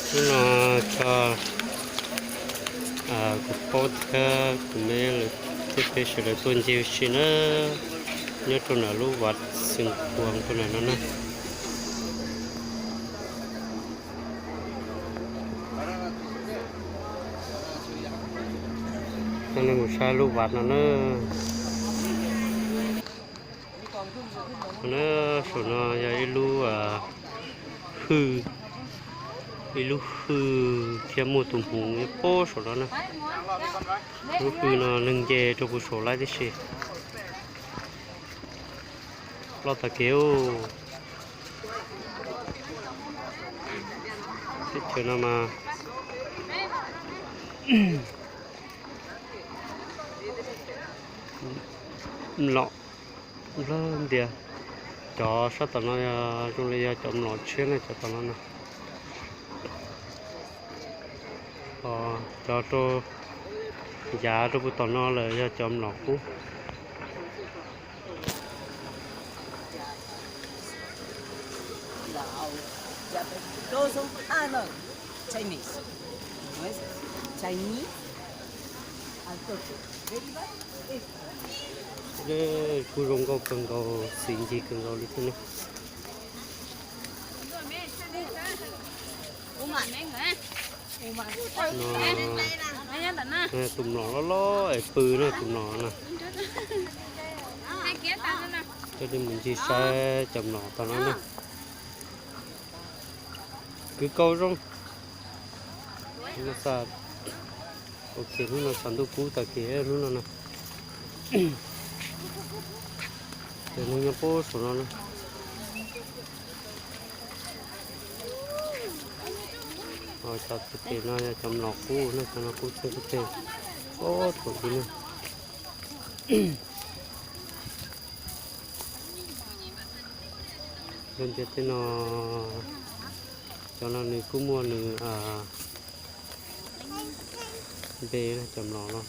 Hnub no coj kuv paub thiab kuv me lawv thiab peb sawv daws tuaj ncig ua si na, nyob rau ntawm lub vaj Xeev Khuam rau ntawm no na. Coj nej mus saib lub vaj no na. Saum no yog ib lub hwj, ib lub hwj thiab muaj tus hmuv nyob puag saum no na. Lub hwj no neeg nce rau puag saum lawm tib si. Loj tag kev. Teb chaws no mas mlom lawm ntiag. Cov sab tom no zoo li yog cov mlom tshiab na, cov tom no na. Cov rau yav rau puag tom no lawm yog cov mlom qub. Kuj zoo nkauj kawg nkaus, xis ncig kawg nkaus li thiab ne. Tus mlom loj loj es pw na, tus mlom na. Coj nej mus ncig saib cov mlom tom no na. Kwv Kaus zoo. Hnub no tshav ntuj kub tag kev hnub no na. Cov neeg nyob puag saum no na. Cov txhua tes no yog cov mlom qub na, cov no qub txheej qub teg. Ob thaum ntxiv na. Lub ntiaj teb no, cov no nws kuj muaj nws npe, cov mlom no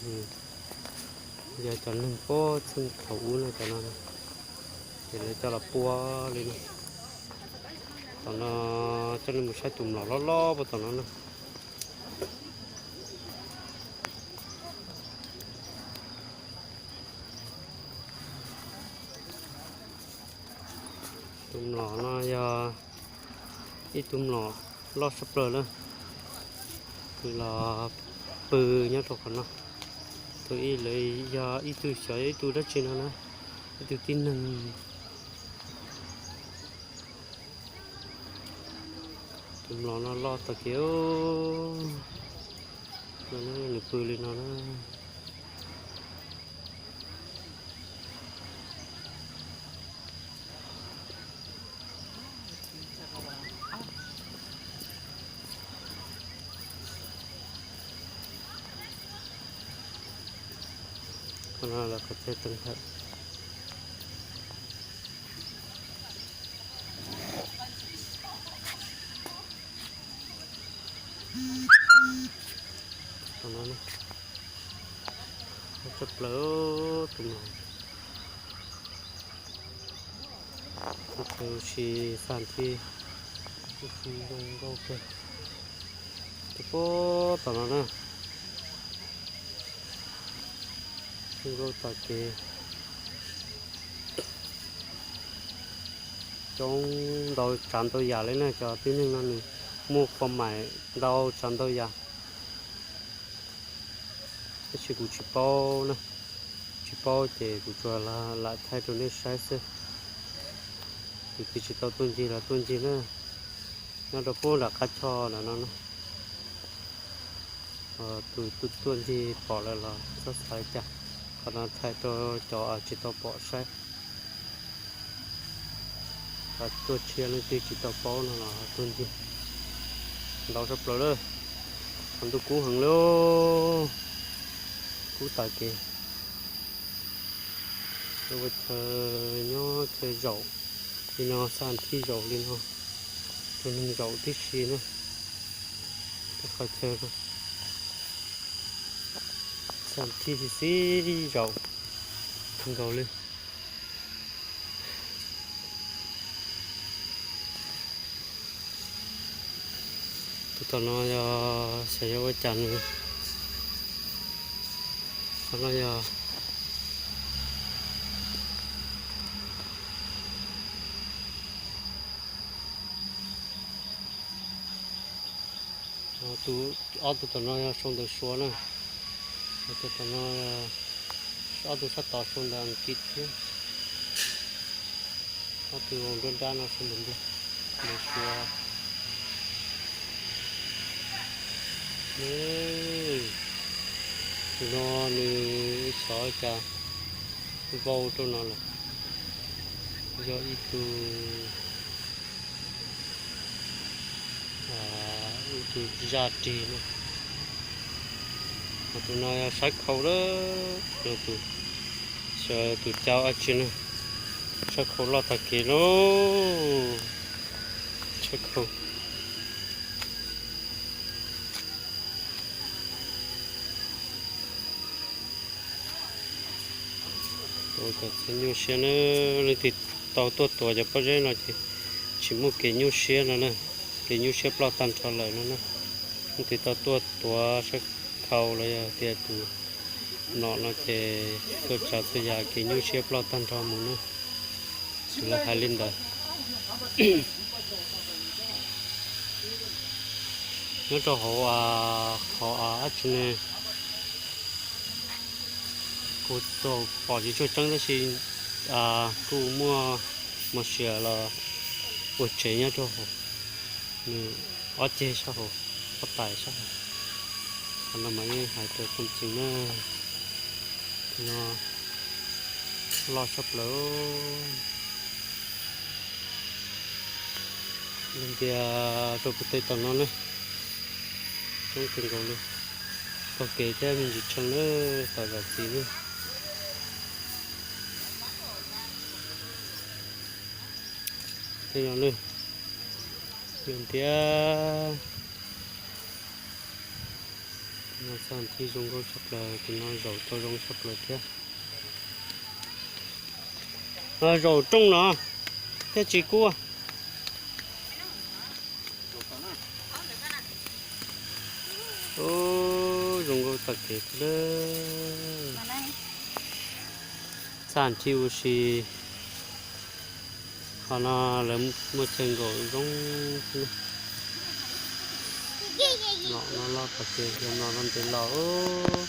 yog cov neeg puag txheej thaum ub no cov no, ces lawv coj los pua li no. Tom no coj nej mus saib tus mlom loj loj puag tom no na. Tus mlom no yog ib tug mlom loj sab plaws na, nws los pw nyob rau qhov no. Tus ib lawv yog ib tug xyov yog ib tug dab tsi no na, ib tug tib neeg. Tus mlom no loj tag kev, nws pw li no na. Qhov no lawv qhov chaw teev hawm. Qhov no tshaj plaws tus mlom. Tus chaw ua si xab thib, ua si zoo nkauj kawg. Tus puag tom no na, zoo nkauj tag kev. Coob ntau tsav ntau yam li na, cov tib neeg no nws muaj khuam maim ntau tsav ntau yam. Tab sis kuv tsis paub na, tsis paub ces kuv tsuas lam thaij rau nej saib xwb. Tus twg tsis tau tuaj ncig los tuaj ncig na, nyob rau puag nram qab choj ntawm no na. Tus tuaj ncig pom lawm los txhob xav li cas, qhov no thaij rau cov tsis tau pom saib. Tuaj tshiab leej twg tsis tau paub no los tuaj ncig. Ntau tshaj plaws lawm, tshav ntuj kub heev li, kub tag kev. Ua chaw nyob chaw zaum li no, xab thib zaum li no, rau neeg zaum tib si na. Qhov chaw no xab thib xib xib zaum kawg nkaus li. Tom no yog xyov yog ua cas nws, qhov no yog, ob tug tom no yog sau ntawv Suav na, tus tom no, ob tug sab tod sau ntawv Askiv thiab, ob tug nruab nrab no sau ntawv Nplog, ntawv Suav. Tus no nws xyov cas vau rau no lawm, yog ib tug, ib tug zaj rig na. Tus no yog sab khau lawm, tus, xyov tus cau dab tsi na, sab khau loj tag kev lauj, sab khau. Ua kom txhob nyuaj siab na, leej twg tau tuaj tuav cov pob zeb no ces tsis muaj kev nyuaj siab no na, kev nyuaj siab ploj tag nrho lawm no na. Leej twg tau tuaj tuav sab khau los yog tias tus nom no ces tuaj tsav txhua yam kev nyuaj siab ploj tag nrho mus na. Lawv hais li ntawd. Nyob rau hauv qhov dab tsi ne, kuv txawm pom tsis tshua tseeb tab sis kuj muaj mos sias los ua tsev nyob rau hauv, nws ob ceg sab hauv, ob tais sab hauv. Qhov no mas yeej hais raws qhov tseeb na, no loj tshaj plaws. Ntias rau pem tej tom no na, coob kawg nkaus li, tog kev thiab me ntsis tshee na, tom zam txim na. Tej no na, ntias, no txaj nthi zoo nkauj tshaj plaws, tus no zaum tau zoo tshaj plaws thiab. No zaum rooj no thiab tsis kub. Zoo nkauj tag kev thiab. Txaj nthi ua si, qhov no lawv muaj chaw nkaum zoo. Mlom no loj tag kev, yog mlom no ntev los.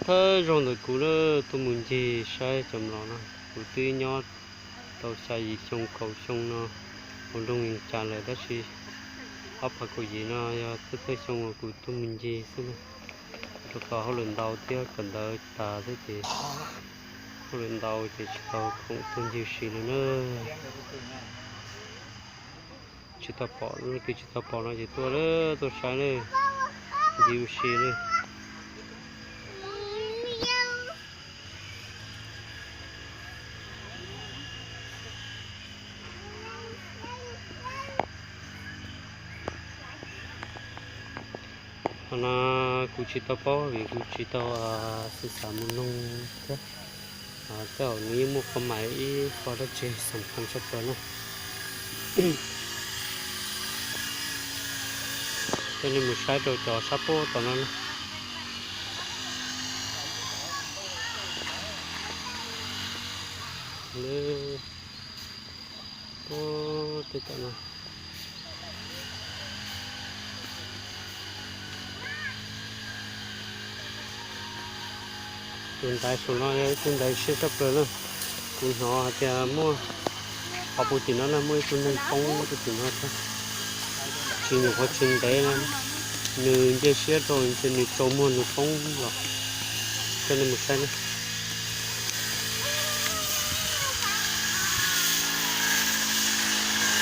Thawj zaug ntawm kuv lawm tuaj mus ncig saib cov mlom no, kuv twb nyob tau xya yim xyoo kaum xyoo no hauv nroog Yees Cas lawm tab sis ob phav kaum yim no yog thawj thawj xyoo uas kuv tuaj mus ncig xwb na. Rau qhov hauj lwm ntau thiab kawm ntawv tas xwb ces hauj lwm ntau ces tsis tau khoom tuaj ncig ua si li na. Tsis tau pom, leej twg tsis tau pom no ces tuaj, tuaj saib na, ncig ua si na. Qhov no kuv tsis tau paub vim kuv tsis tau xav xav mus noog thiab. Tej zaum nws yeej muaj qhov mais ib qho dab tsi xam khas tshaj plaws na. Coj nej mus saib rau cov sab pab tom no na. Lawv, tej tom no. Tus ntaiv saum no yog ib tug ntaiv siab tshaj plaws na. Kuv hnov hais tias muaj, qhov puag tim no na muaj ib tug neeg poob puag tim no thiab. Tsis nyuam qhuav tsis ntev na, nws nce siab rau ntshe nws tsaus muag nws poob los. Coj nej mus saib na.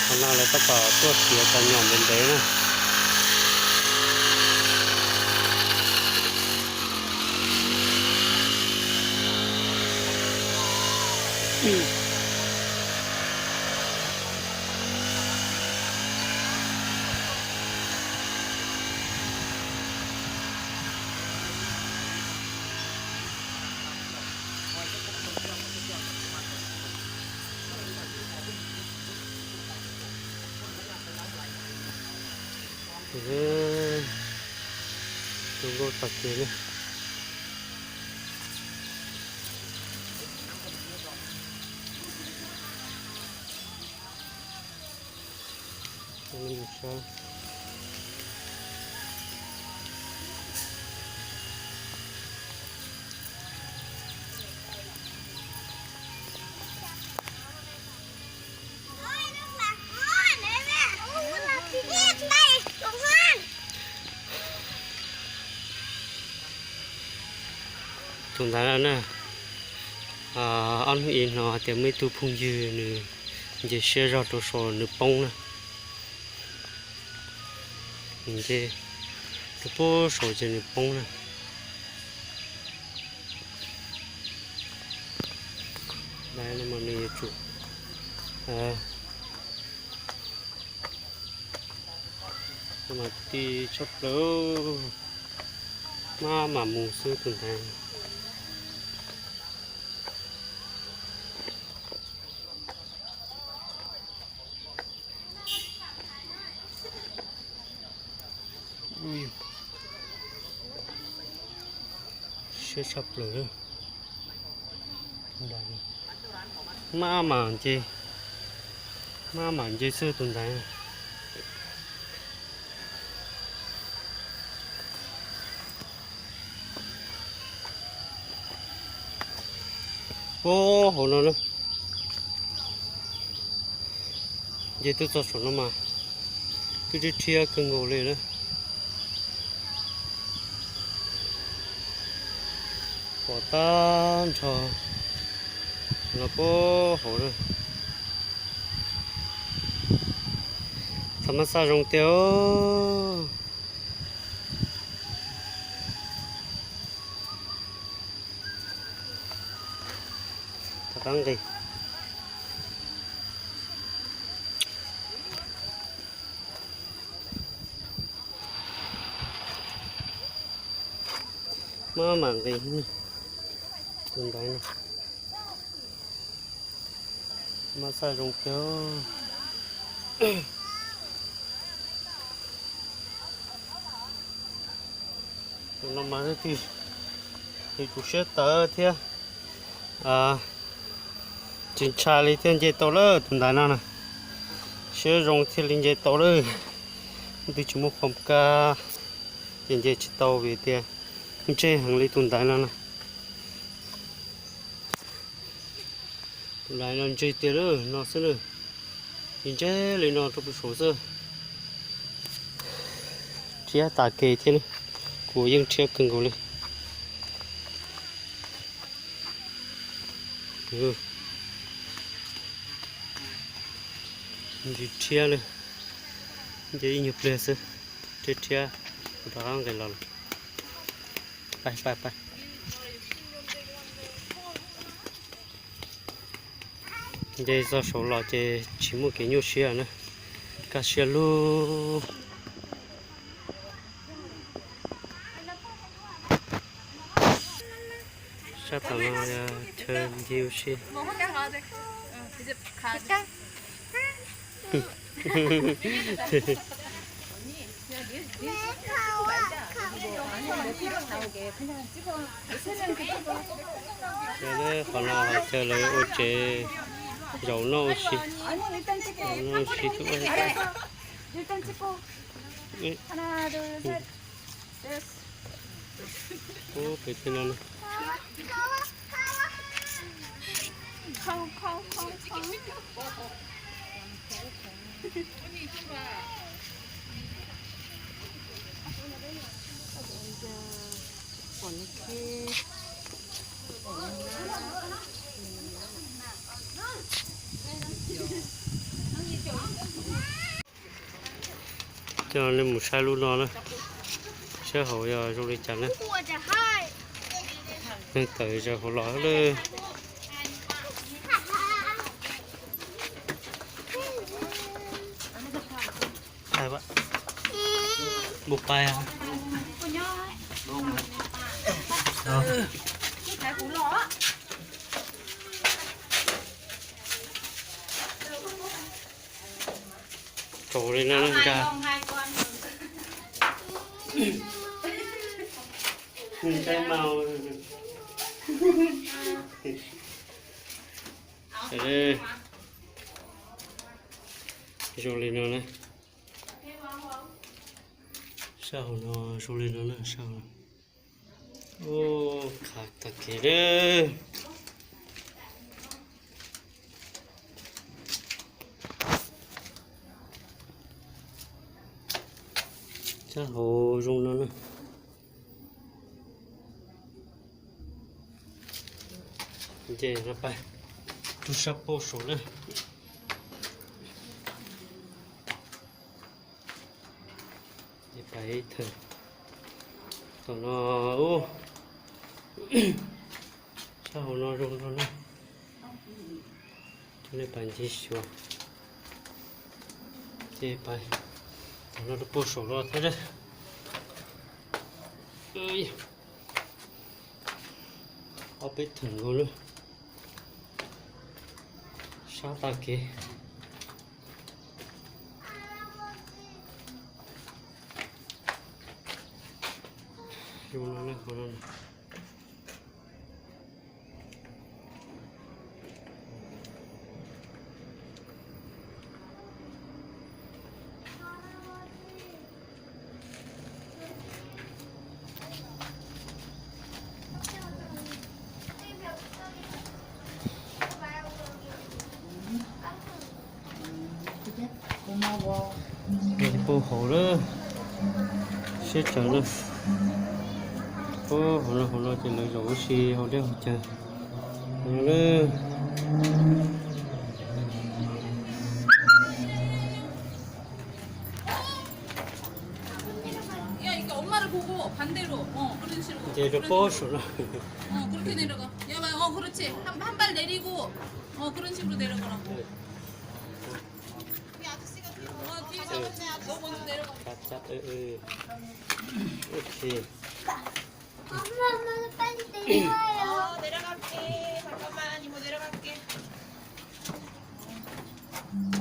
Qhov no lawv tab tom tuaj xiav cov nyom ntev ntev na. Tus nkauj tag kev na. Tus ntawd na, ob hnub ib hnub hais tias muaj ib tug phooj ywg nws nce siab zog rau saum nws poob na. Nws nce rau pem saud ces nws poob na. Ntawd no mas nws yuav tsum, mas ti tshaj plaws, maj mam mus xwb tus ntawd. Siab tshaj plaws. Maj mam nce, maj mam nce xwb tus ntawd. Ub, hauv no na, nce twb txog saum no mas twb rhiab rhiab kawg nkaus li na. Pom tag nrho no pem hauv na. Thaum mab xaj zoo tiag. Rov qab nqis. Maj mam nqis tus ntawd na. Mab xaj zoo kawg. Tus no mas tus siab tawv thiab, tsis ntshai li thiaj nce tau lawm tus ntawd no na. Siab zoo thiaj li nce tau lawm. Twb tsis muaj qhov kab ces nce tsis tau vim tias ntseg heev li tus ntawd no na. Tus ntawd no ntseg tiag lawm no xwb na. Ntseg li no rau pem saud xwb. Rhiab tas kev thiab, kuv yeej rhiab kawg nkaus li. Ntsis rhiab li, nce ib nyuag pliag xwb, rhiab rhiab, rov qab nqis los lawm. Pais, pais, pais. Nce txog saud los ces tsis muaj kev nyuaj siab na, kaj siab lug. Sab tom no yog chaw ncig ua si. Qhov no hais tias lawv ua tsev zaum noj ua si, zaum noj ua si. Ub, pem tej no na. Coj nej mus saib lub no na, saib hauv yog zoo li cas na. Neeg tawm zaws hauv los lawm. Mus pais. Tsaus li no nkag, Ntshai mas. Zoo li no na. Sab hauv no zoo li no na, sab hauv no. Ub, qhav tag kev lawm. Sab hauv zoo no na. Ces pais rau sab pauj saum na. Ces pais ib thawm tom no. Ub, sab hauv no zoo no na. Coj nej pais ncig xyuas. Ces pais tom no rau pauj saum los thiab. Ob peb thawm nkaus lawm. Sab tag kev. Zoo no na, hauv no. Pauj hauv lawm, siab tsawv lawm. Hauv no, hauv no ces lawv zaum ua si haus dej haus cawv. Hauv no lawm. Ces rau pauj saum no.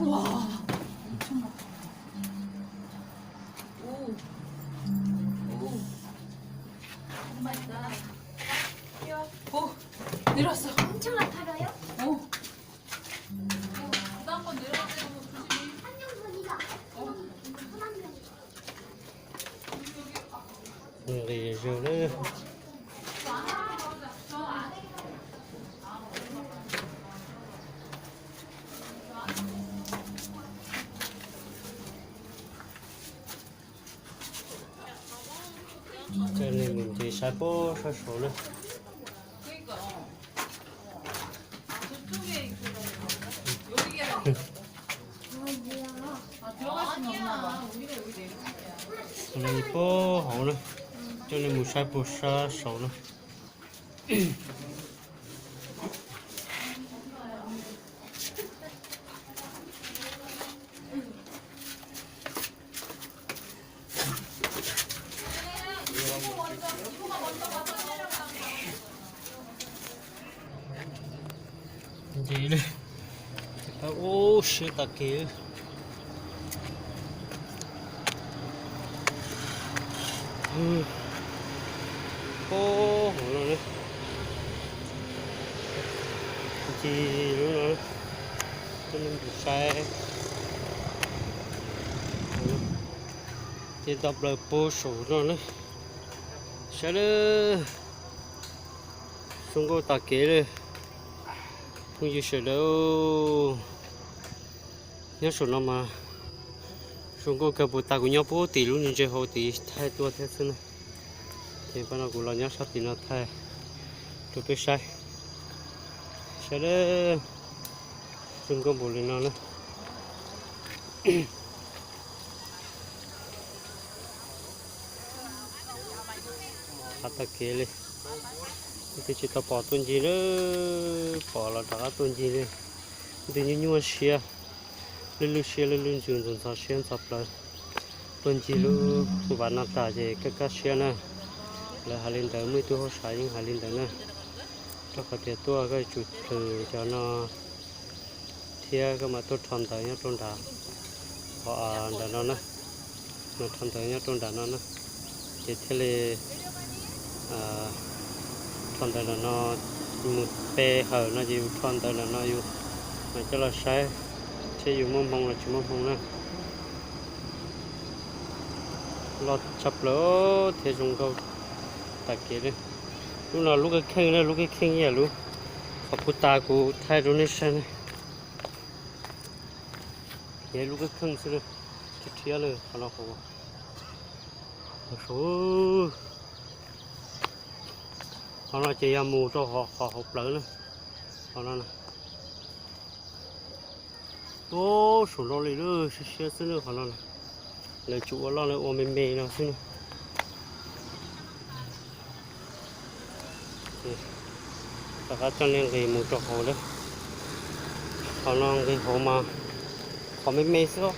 Ua, ua, ua, 내려왔어. 어. Nqis zog na. Coj nej mus ncig saib puag sab saud na. Li puag hauv na, coj nej mus saib puag sab saud na. Ncig li, ub, siab tag kev. Puag hauv no na, ncig lub no, coj nej mus saib. Ces tau plaws puag saum no na, saib lawm. Zoo nkauj tag kev li. Phooj ywg sawv daws, nyob saum no mas zoo nkauj kawg puas tas, kuv nyob puag tim lub ntses hauv tid thaij tuaj thiab xwb na. Ces pab no kuv los nyob sab tim no thaij rau peb saib. Saib lawm, zoo nkauj npaum li no na. Qab tag kev li. Twb tsis tau pom tuaj ncig li, pom los rov qab tuaj ncig li. Twb nyuaj nyuaj siab, lwj lwj siab lwj lwj ntsws, ntxhov ntxhov siab ntxhov plawv. Tuaj ncig lub vaj no tas ces kaj kaj siab na. Lawv hais li ntawd, muaj ib tug hauj sam yeej hais li ntawd na. Rau qhov tias tuaj koj yuav tsum plhws cov no thiab koj mam tuaj rho ntawv nyob rau nrad, qhov ntawm no na, mas rho ntawv nyob rau nram no na. Ces thiaj li rho ntawv ntawm no, mus pe hawm no ces yus rho ntawv ntawm no yus mam coj los saib thiab yus muaj hmoo los tsis muaj hmoo na. Loj tshaj plaws thiab zoo nkauj tas kev li. Lub no lub kheej kheej na, lub kheej kheej ib yam lub qhov kuv tas kuv thaij rau nej saib na. Ces lub kheej kheej xwb na, rhiab rhiab li qhov no hauv. Qhov no ces yog mus rau qhov hauv plawv na. Qhov no na. Ub, saum no li lawm, siab siab xwb na qhov no na. Lawv tsis ua loj, lawv ua me me no xwb na. Rov qab coj nej nqis mus rau hauv lawm. Qhov no nqis hauv mas qhov me me xwb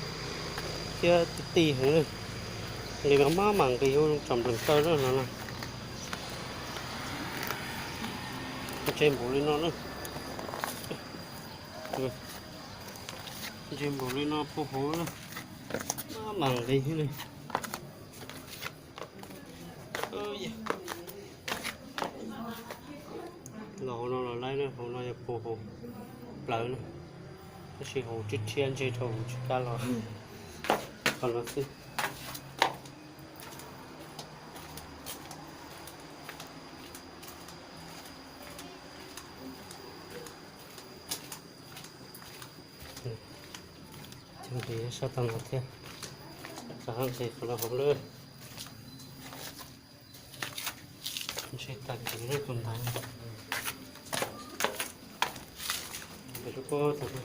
thiab ti ti heev li. Nqis no maj mam nqis ua zoo tsam nplees taw na no na. Ntse npaum li no na. Ntse npaum li no puag hauv na. Maj mam nqis li. Los hauv no los laib na, hauv no yog puag hauv plawv na. Tab sis hauv rhiab rhiab ntshe rau hauv tsis kam los. Qhov no xwb. Cov nqis sab tau no thiab. Rov qab nqis qhov no hauv lawm. Ntshe tag kev lawm tus ntawd. Nqis lub pob tag no.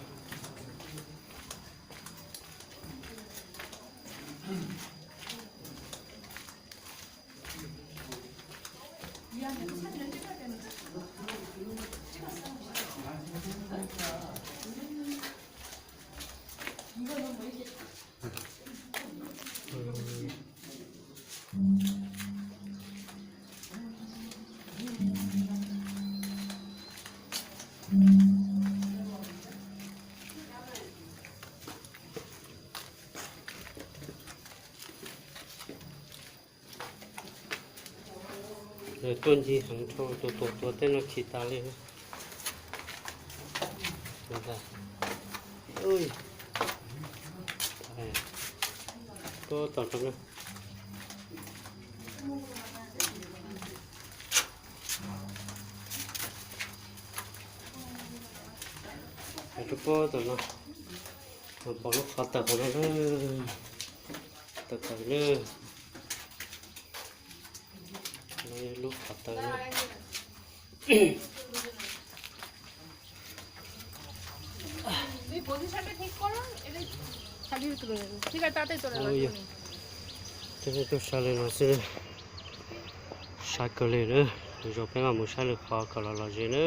Tuaj ncig heev rau tus tuam tuav tej no khi tas li. Tuaj tom no. Rau pob tom no. Pom lub qhov tawm qhov no na. Tawm tawm na. Lub qhov tawm na. Ua, coj nej tuaj saib li no xwb. Sab kawg li na. Lwm zaus peb mam mus saib lwm qhov kom los lom zem na.